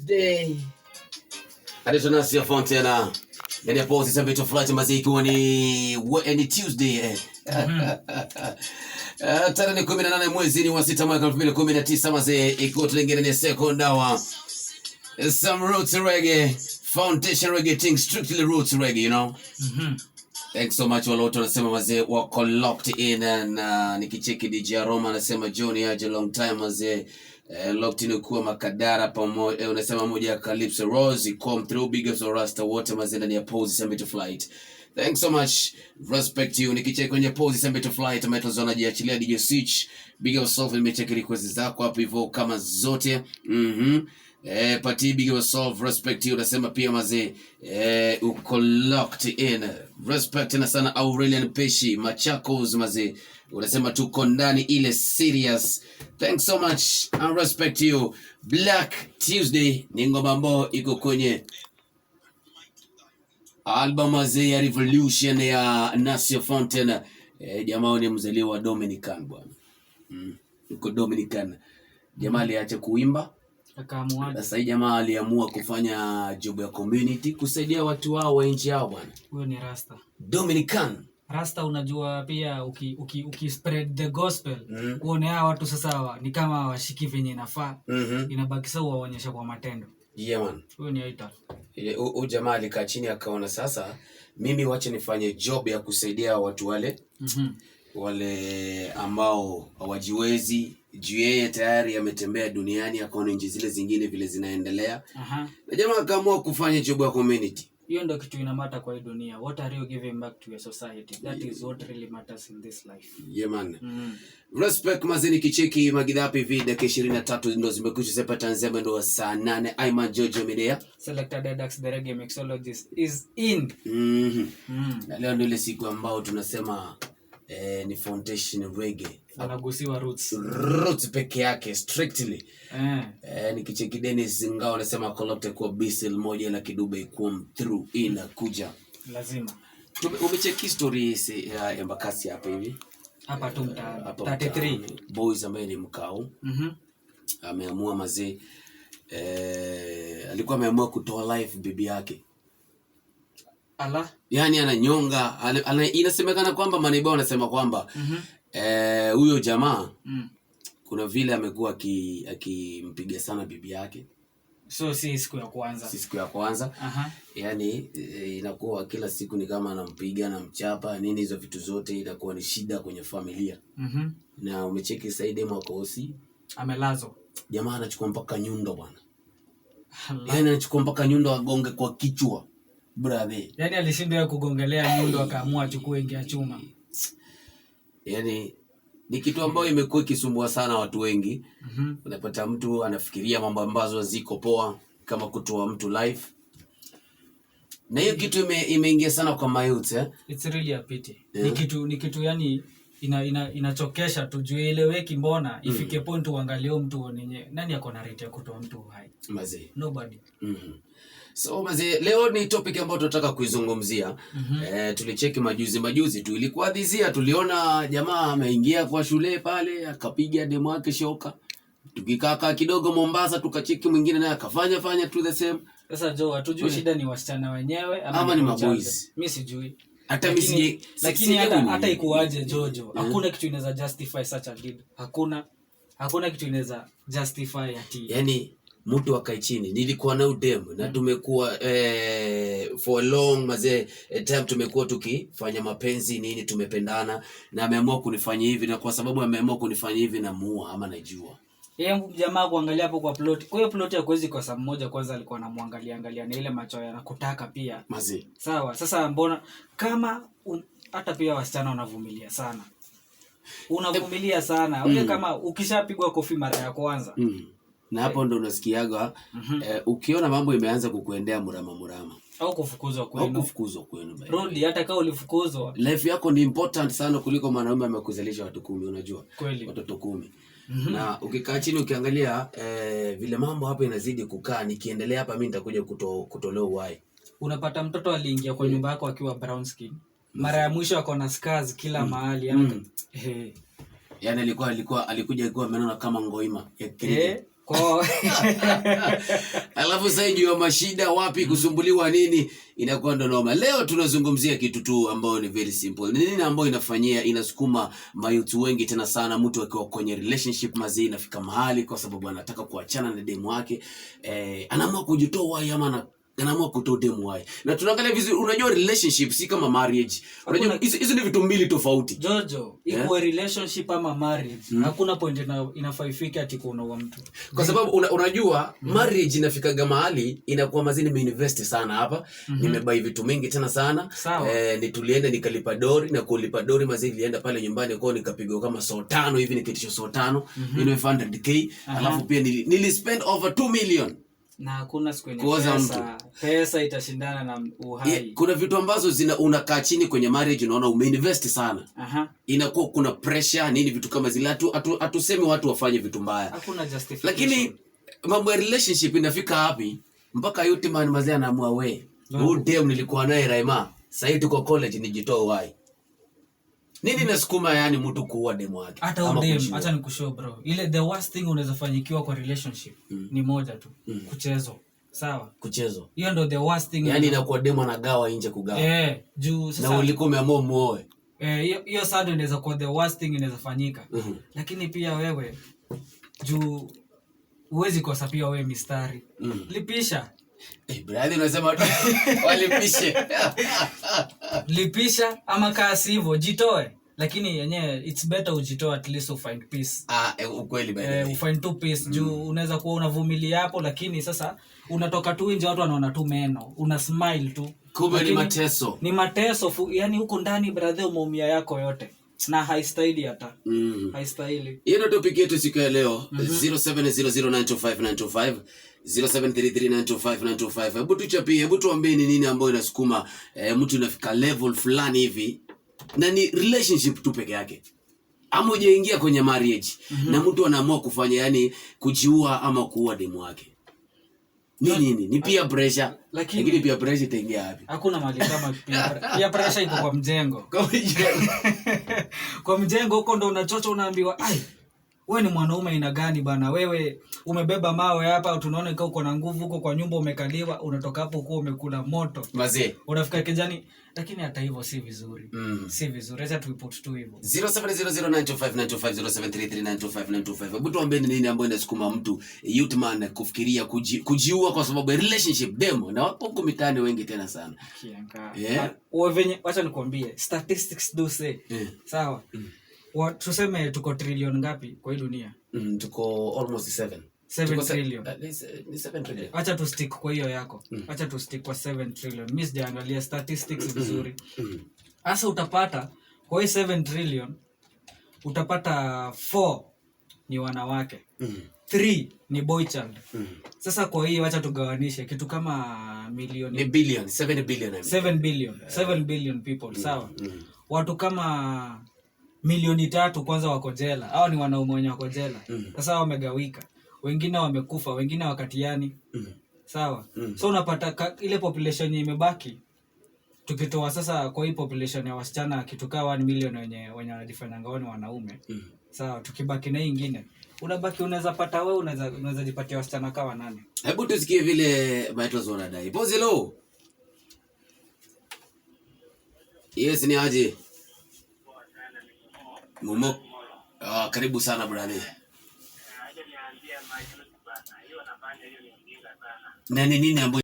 Tuesday. Adetonasia Fontana ndani ya Pulse Sambeto Flight mazee, ikiwa ni Tuesday eh. Tarehe 18 mwezi ni wa sita mwaka 2019 mazee, ikiwa tunaingia ndani ya second hour. Some roots reggae, foundation reggae thing, strictly roots reggae. Thanks so much wale wote wanasema mazee wako locked in na nikicheki DJ Roma anasema Johnny aje long time mazee. Locked in kuwa Makadara pamoja unasema moja ya Calypso Rose come through, big ups Rasta wote mazee ndani ya Pulse Sambeto Flight. Thanks so much. Respect you. Nikicheki kwenye Pulse Sambeto Flight Metal Zone anajiachilia DJ Switch. Big up yourself, nimecheki request zako hapo hivyo kama zote. Pati big yourself, respect you, unasema pia mazee uko locked in. Respect tena sana Aurelian Peshi Machakos mazee, unasema tuko ndani ile serious. Thanks so much and respect you. Black Tuesday ni ngoma ambayo iko kwenye album mazee ya Revolution ya Nasio Fountain. Jamaa ni mzaliwa wa Dominican bwana. Uko Dominican. Jamaa aliacha kuimba. Akaamuaje? Sasa hii jamaa aliamua kufanya job ya community kusaidia watu wao wa nchi yao bwana. Huyo ni Rasta. Dominican. Rasta unajua pia uki spread the gospel, uone hawa watu sasa ni kama washiki venye inafaa. Inabaki sasa uwaonyeshe kwa matendo. Yeah man. Huyo ni Aital. Ile huyu jamaa alikaa chini akaona sasa mimi wache nifanye job ya kusaidia watu wale wale ambao hawajiwezi, juu yeye tayari ametembea duniani akaona nchi zile zingine vile zinaendelea. Na jamaa akaamua kufanya job ya community. Hiyo ndo kitu inamatter kwa hii dunia. What are you giving back to your society? That is what really matters in this life. Yeah man. Respect mazini kicheki magidhapi hivi dakika 23 ndo zimekwisha sepa Tanzania ndo saa 8. Aiman Jojo Midea. Selector Dedax the reggae mixologist is in. Na leo ndio ile siku ambao tunasema ni foundation reggae. Anagusiwa roots. Roots peke yake strictly. Nikicheki Dennis Ngao anasema Kolokte kwa Bissell moja la Kidube come through inakuja. Lazima. Umecheki story ya Embakasi hapa hivi? Hapa tu mtaani. Hapa 33. mtaani. Boys ambaye ni mkau. Ameamua mazee, alikuwa ameamua kutoa life bibi yake. Ala. Yaani ananyonga, inasemekana kwamba maneiba wanasema kwamba huyo jamaa kuna vile amekuwa akimpiga sana bibi yake. So si siku ya kwanza. Si siku ya kwanza. Yaani inakuwa kila siku ni kama anampiga, anamchapa, nini hizo vitu zote inakuwa ni shida kwenye familia. Na umecheki sasa demu ako hosi. Amelazwa. Jamaa anachukua mpaka nyundo bwana. Ala. Yaani anachukua mpaka nyundo agonge kwa kichwa. Brother. Yaani alishindwa kugongelea nyundo akaamua achukue ingia chuma. Yaani ni kitu ambayo imekuwa ikisumbua sana watu wengi. Unapata mtu anafikiria mambo ambazo ziko poa kama kutoa mtu life. Na hiyo kitu imeingia sana kwa mayouth eh. It's really a pity. Ni kitu yani inachokesha tu juu eleweki mbona ifike point uangalie huyu mtu uone nani ako na right ya kutoa mtu uhai. Mazee. Nobody. So mazee, leo ni topic ambayo tunataka kuizungumzia. Tulicheki majuzi majuzi tu ilikuwa dhizia, tuliona jamaa ameingia kwa shule pale akapiga demu yake shoka. Tukikaa kidogo Mombasa tukacheki mwingine naye akafanya fanya tu the same. Sasa jo hatujui shida ni wasichana wenyewe ama Ama ni maboys. Maboys. Mi sijui. Hata mi Lakini sielewi ni hata nini. Ikuaje Jojo, hakuna kitu inaweza justify such a deed. Hakuna kitu inaweza justify ati Yaani mtu akae chini, nilikuwa na udem na tumekuwa for a long mazee time tumekuwa tukifanya mapenzi nini, tumependana na ameamua kunifanya hivi, na kwa sababu ameamua kunifanya hivi namuua ama najua. Yeye jamaa kuangalia hapo kwa plot. Kwa hiyo plot ya kuwezi kosa mmoja kwanza alikuwa anamwangalia angalia na ile macho yanakutaka pia. Mazee. Sawa, sasa mbona kama hata pia wasichana wanavumilia sana. Unavumilia sana. Kama ukishapigwa kofi mara ya kwanza. Na hapo ndo unasikiaga ukiona mambo imeanza kukuendea murama murama. Au kufukuzwa Au kwenu. kufukuzwa kwenu by the way. Rudi hata kama ulifukuzwa. Life yako ni important sana kuliko mwanaume amekuzalisha watu 10, unajua. Kweli. Watoto 10. Na ukikaa chini ukiangalia vile mambo hapa inazidi kukaa, nikiendelea hapa mimi nitakuja kutolewa uhai. Unapata mtoto aliingia kwa nyumba yako akiwa brown skin. Mara ya mwisho ako na scars kila mahali. Yaani alikuwa alikuja akiwa amenona kama ngoima ya kiriji. Kwa Alafu sasa juu ya mashida wapi kusumbuliwa nini inakuwa ndo noma. Leo tunazungumzia kitu tu ambayo ni very simple. Ni nini ambayo inafanyia inasukuma mayouth wengi tena sana, mtu akiwa kwenye relationship mazee, inafika mahali kwa sababu anataka kuachana na demu wake, anaamua kujitoa uhai ama anaamua kutoa demu uhai. Na tunaangalia vizuri, unajua relationship si kama marriage. Unajua hizo ni vitu mbili tofauti. Jojo, ikuwe relationship ama marriage, hakuna point inafaa ifike ati kuunaua mtu. Kwa sababu unajua marriage inafikaga mahali inakuwa mazee, nimeinvest sana hapa, nimebuy vitu mingi tena sana. Ni tulienda nikalipa dowry, na kulipa dowry mazee ilienda pale nyumbani kwao nikapigwa kama so 5 hivi, nikitisha so 5, 500K. Alafu pia nili spend over 2 million. Na hakuna siku yenye Kuoza pesa itashindana na uhai. Yeah, kuna vitu ambazo zina unakaa chini kwenye marriage unaona umeinvest sana. Inakuwa kuna pressure nini vitu kama zile, hatusemi watu wafanye vitu mbaya. Hakuna justification. Lakini mambo ya relationship inafika wapi mpaka yote man mazee anaamua we. Huyu dem nilikuwa naye Raima, sasa hivi tuko college nijitoe uhai. Nini nasukuma yani mtu kuua demu wake? Hata Ama udem, kujiua? acha nikushow bro. Ile the worst thing unaweza fanyikiwa kwa relationship ni moja tu, kuchezwa. Sawa? Kuchezwa. Hiyo ndo the worst thing. Yaani inakuwa demu anagawa nje kugawa. Juu Na sasa ulikuwa umeamua muoe. Hiyo sasa ndo inaweza kuwa the worst thing inaweza fanyika. Lakini pia wewe juu huwezi kosa pia wewe mistari. Lipisha. Brother unasema walipishe. Lipisha ama kaa sivyo jitoe. Lakini yenyewe it's better ujitoe, at least ufind peace. Ukweli by the way. Ufind tu peace juu unaweza kuwa unavumilia hapo, lakini sasa unatoka tu nje watu wanaona tu meno, una smile tu. Kumbe ni Lakini mateso. Ni mateso yani huko ndani brother umeumia yako yote na haistahili hata. Haistahili. Hiyo ndio topic yetu siku ya leo. 0700925925, 0733925925. Hebu tuchapie, hebu tuambie ni nini ambayo inasukuma mtu inafika level fulani hivi na ni relationship tu peke yake. Ama hujaingia kwenye marriage na mtu anaamua kufanya yani kujiua ama kuua demu wake. Ni nini? Ni pia pressure. Lakini pia pressure itaingia wapi? Hakuna mahali kama pia pressure iko kwa mjengo. Kwa mjengo. Kwa mjengo huko ndo unachocha, unaambiwa ai wewe ni mwanaume aina gani bana, wewe umebeba mawe hapa, tunaona ikawa uko na nguvu huko kwa nyumba umekaliwa, unatoka hapo huko umekula moto. Mazee. Unafika kijani, lakini hata hivyo si vizuri. Si vizuri. Acha tuiput tu hivyo. 0700925925, 0733925925. Hebu tuambie ni nini ambayo inasukuma mtu youth man kufikiria kujiua kwa sababu ya relationship demo, na wapo huko mitaani wengi tena sana. Kiangaa. Wewe venye, wacha nikwambie, statistics do say. Sawa. Tuseme tuko trillion ngapi kwa hii dunia? Tuko almost 7. 7 Tuko trillion. Ni 7 trillion. Acha tu stick kwa hiyo yako. Acha tu stick kwa 7 trillion. Mimi sijaangalia statistics vizuri. Sasa utapata kwa hii 7 trillion utapata 4 ni wanawake. 3 ni boy child. Sasa kwa hiyo acha tugawanishe kitu kama milioni Ni billion, 7 billion, I mean. 7 billion. 7 billion people, sawa? Watu kama milioni 3 kwanza wako jela. Hao ni wanaume wenye wako jela. Sasa wamegawika. Wengine wamekufa, wengine wakatiani. Sawa? So unapata ile population yenye imebaki, tukitoa sasa kwa hii population ya wasichana kitu kama 1 million wenye wanajifanyanga wao ni wanaume. Sawa, tukibaki na hii ingine, unabaki unaweza pata wewe unaweza jipatia wasichana kama 8. Hebu tusikie vile Maitros wanadai. Pozilo. Yes, ni aje? Mumo. Karibu sana brother. Na ni nini ambayo